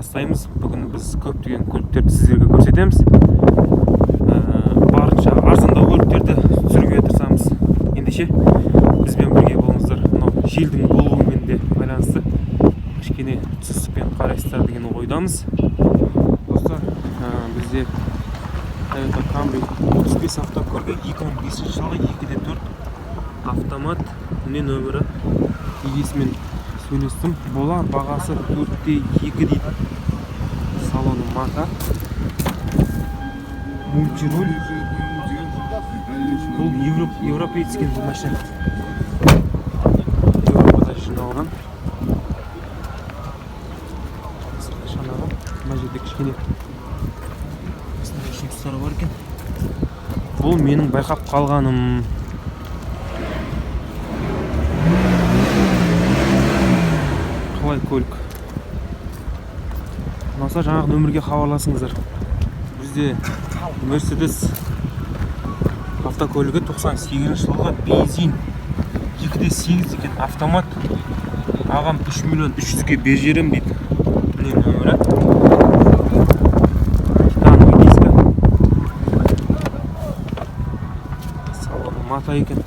Бастаймыз. Бүгін біз көптеген көліктерді сіздерге көрсетеміз. Барынша арзандау көліктерді түсіруге тырысамыз. Ендеше бізбен бірге болыңыздар. Мынау желдің болуымен де байланысты кішкене түсістікпен қарайсыздар деген ойдамыз. Достар, бізде Toyota Camry 35 автокөлігі, 2005 жылғы, 2.4 автомат. Міне нөмірі, егесімен сөйлестім. Болар бағасы 4.2 дейді. Салоны мата. Мультируль. Бұл европейский бұл машина. Еуропада жиналған. Шанағы. Мына жерде кішкене осындай жұмыстары бар екен. Бұл менің байқап қалғаным. Қалай көлік? Ұнаса, жаңағы нөмірге хабарласыңыздар. Бізде Mercedes автокөлігі, 98 жылғы, бензин, 2.8 екен, автомат. Ағам 3 миллион 300-ге беріп жіберемін дейді. Міне нөмірі. Титановый диска. Салоны мата екен.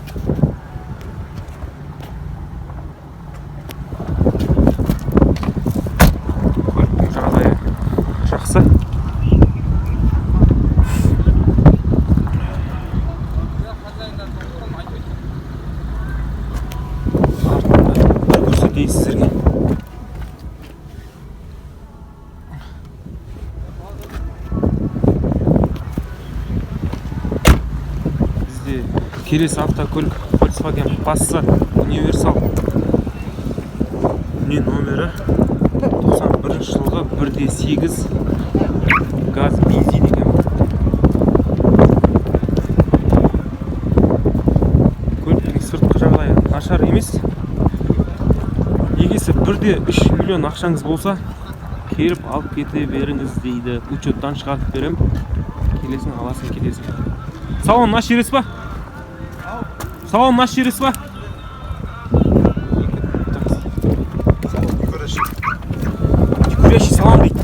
Көліктің жағдайы жақсы. Артында бір көрсетейін сіздерге. Бізде келесі автокөлік Volkswagen Passat универсал. Міне номері, 91 жылғы, 1.8 газ, бензин екен. Көліктің сыртқы жағдайы нашар емес. Егесі 1.3 миллион ақшаңыз болса, келіп алып кете беріңіз дейді. Учеттан шығарып берем. Келесің, аласың, кетесің. Салон аш жересі ба? Салон аш жересі ба? Курящий салон дейді.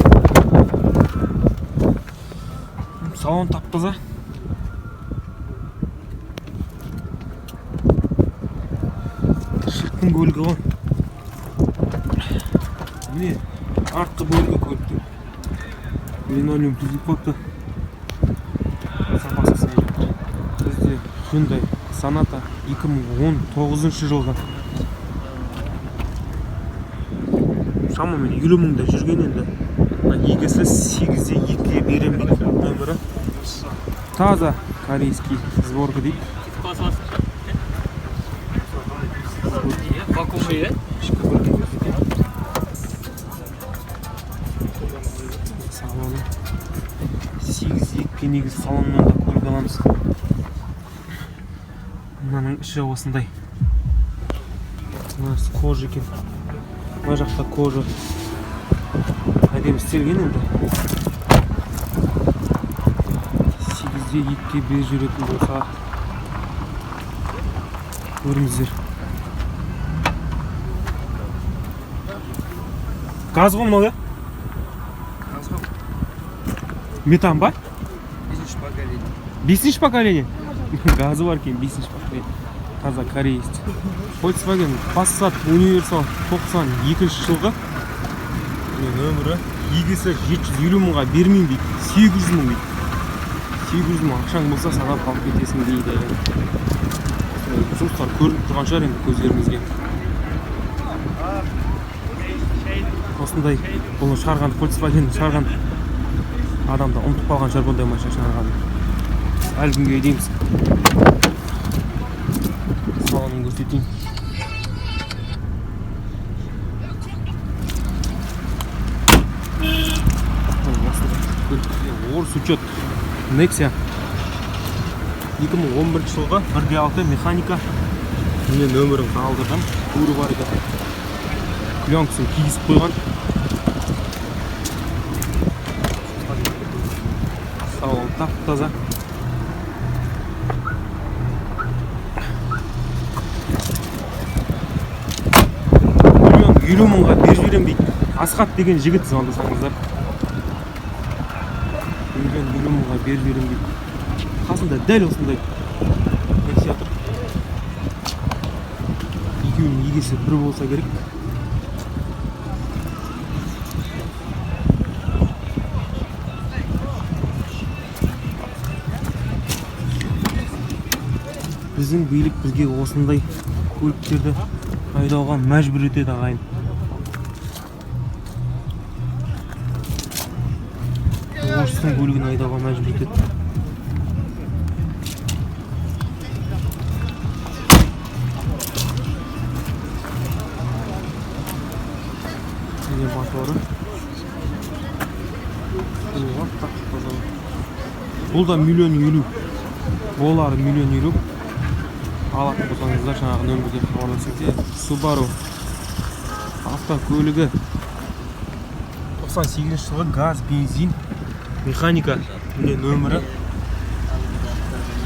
Салон тап-таза. Тіршіліктің көлігі ғой. Міне артқы бөлігі көліктің. Линолеум түзіліп қойыпты. Сапасы сай жатыр. Бізде Hyundai Sonata, 2019 жылғы. Шамамен 50 мыңда жүрген енді. Мына егесі 8.2-ге беремін дейді, нөмірі. Таза корейский сборка дейді. Вакуумный, да? Ішкі бөлігін көрсетейін. Салоны. 8.2-ге негізі салоннан да көлік аламыз. Мынаның іші осындай. Мынасы кожа екен. Мына жақта кожа. Әдемі істелген енді. 8.2-ге беріп жіберетін болса, көріңіздер. Газ ғой мынау, иә? Метан ба? Бесінші поколение. Бесінші поколение? Газы бар екен, бесінші поколение. Таза кореец. Volkswagen Passat универсал, 92 жылғы. Міне нөмірі. Егесі 750 мыңға бермеймін дейді. 800 мың дейді. 800 мың ақшаң болса, санап алып кетесің дейді. Осындай жұмыстар көрініп тұрған шығар енді көздеріңізге. Осындай бұны шығарған, Volkswagen шығарған адам да ұмытып қалған шығар бұндай машина шығарғанын. Әлі күнге дейміз. Салонын көрсетейін. Орыс учет Nexia, 2011 жылғы, 1.6 механика. Міне нөмірін қалдырдым. Туры бар екен. Пленкасын кигізіп қойған. Салон тап-таза. 1 миллион 50 мыңға беріп жіберемін дейді. Асхат деген жігіт, звондасаңыздар. 1 050 000-ға беріп жіберемін дейді. Қасында дәл осындай Нексия тұр. Екеуінің егесі бір болса керек. Біздің билік бізге осындай көліктерді айдауға мәжбүр етеді, ағайын. Орыстың көлігін айдауға мәжбүр етеді. Міне, моторы. Бұл аппақ, таза. Бұл да 1 050 000. Олар 1 050 000. Алатын болсаңыздар, жаңағы нөмірге хабарласыңыз. Subaru автокөлігі, 98 жылғы, газ, бензин, механика. Міне нөмірі.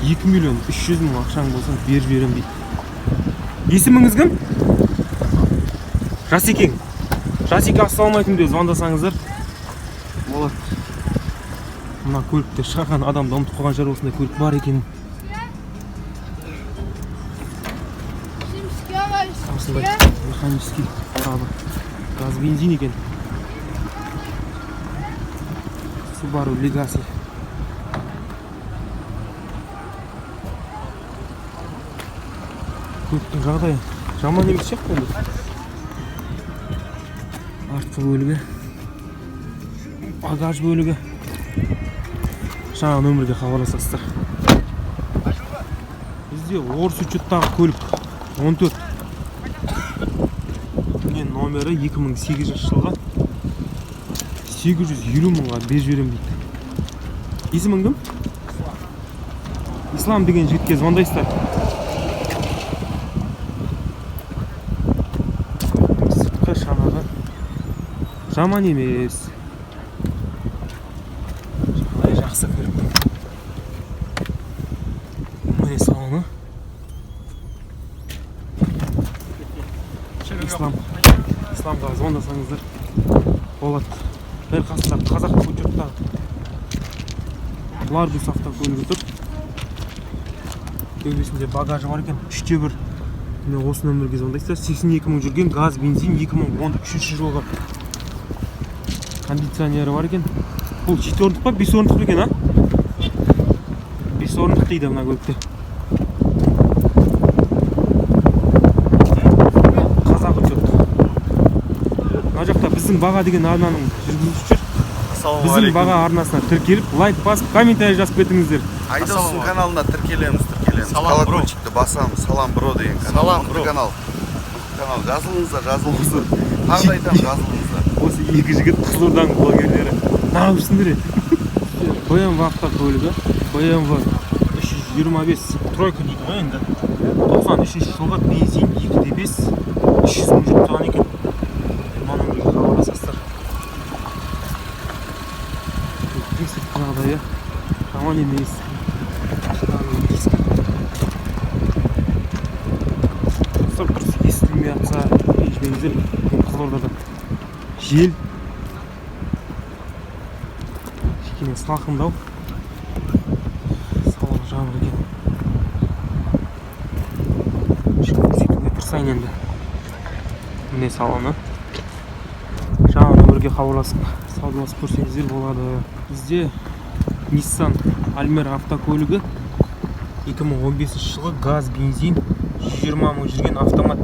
2 300 000 ақшаң болса, беріп жіберемін дейді. Есіміңіз кім? Жасекең. Жасеке, ассалаумағалейкум деп звондасаңыздар болады. Мына көлікті шығарған адам да ұмытып қалған шығар осындай көлік бар екенін. Осындай механический қорабы, газ, бензин екен. Subaru Legacy. Көліктің жағдайы жаман емес сияқты енді. Артқы бөлігі, багаж бөлігі. Жаңа нөмірге хабарласасыздар. Бізде орыс учеттағы көлік 14. Міне номері, 2008 жылғы, 850 мыңға беріп жіберемін дейді. Есімің кім? Ислам деген жігітке звондайсыздар. Сыртқы шанағы жаман емес. Жағдайы жақсы көліктің. Міне салоны. Ислам. Исламға звондасаңыздар болады. Дәл қасында қазақ учеттағы Ларгус автокөлігі тұр. Төбесінде багажы бар екен. Үште бір. Міне, осы нөмірге звондайсыздар. 82 мың жүрген, газ, бензин, 2013 жылғы. Кондиционері бар екен. Бұл жеті орындық па, бес орындық па екен, а? Бес орындық дейді мына көлікте. Қазақ учет. Мына жақта «Біздің баға» деген арнаның жүргізушісі жүр. «Біздің баға» арнасына тіркеліп, лайк басып, комментарий жазып кетіңіздер. Айдостың каналына тіркелеміз, тіркелеміз. Салам, бро. Колокольчикті басамыз. «Салам, бро» деген канал. Салам, Мықты бро. канал. Мықты канал. Жазылыңыздар, жазылыңыздар. Тағы да айтамын, жазылыңыздар. Осы екі жігіт Қызылорданың блогерлері. Неғып жүрсіңдер? BMW автокөлігі, BMW 325, тройка дейді ғой енді. 93 жылғы, бензин, 2,5, 300 мың жүріп тұрған екен. Мына нөмірге хабарласасыздар. Көліктің сыртқы жағдайы жаман емес. Дискі. Достар, дұрыс естілмей жатса, ренжімеңіздер. Бүгін Қызылордада жел кішкене салқындау. Салон жабық екен. Ішін көрсетуге тырысайын енді. Міне салоны. Жаңа нөмірге хабарласып, саудаласып көрсеңіздер болады. Бізде Nissan Almera автокөлігі, 2015 жылы, газ, бензин, 120 мың жүрген, автомат,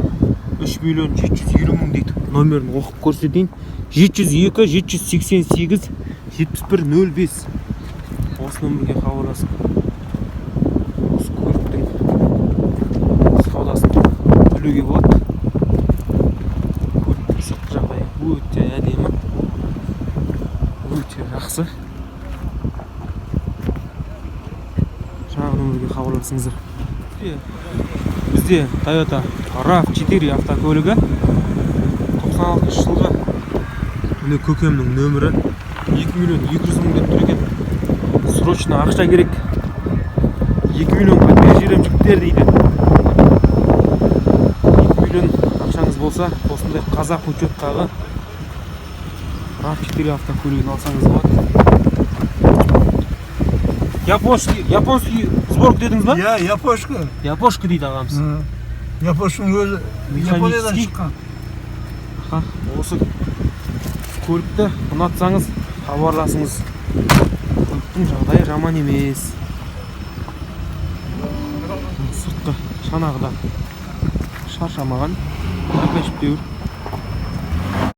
3 750 000 дейді. Номерін оқып көрсетейін: 702 788 71 05. Осы нөмірге хабарласып, осы көліктің саудасын білуге болады. Көліктің сыртқы жағдайы өте әдемі, өте жақсы. Жаңағы нөмірге хабарласыңыздар. Бізде Toyota RAV4 автокөлігі, 96 жылғы. Міне, көкемнің нөмірі. 2 200 000 деп тұр екен. Срочно ақша керек, 2 миллионға беріп жіберемін, жігіттер, дейді. 2 миллион ақшаңыз болса, осындай қазақ учеттағы RAV4 автокөлігін алсаңыз болады. Японский, японский сборка дедіңіз ба? Иә, япошка. Япошка дейді ағамыз. Япошканың өзі Япониядан Механический. шыққан. Аха, осы көлікті ұнатсаңыз, хабарласыңыз. Көліктің жағдайы жаман емес. Сыртқы шанағы да шаршамаған, әп-әжептәуір.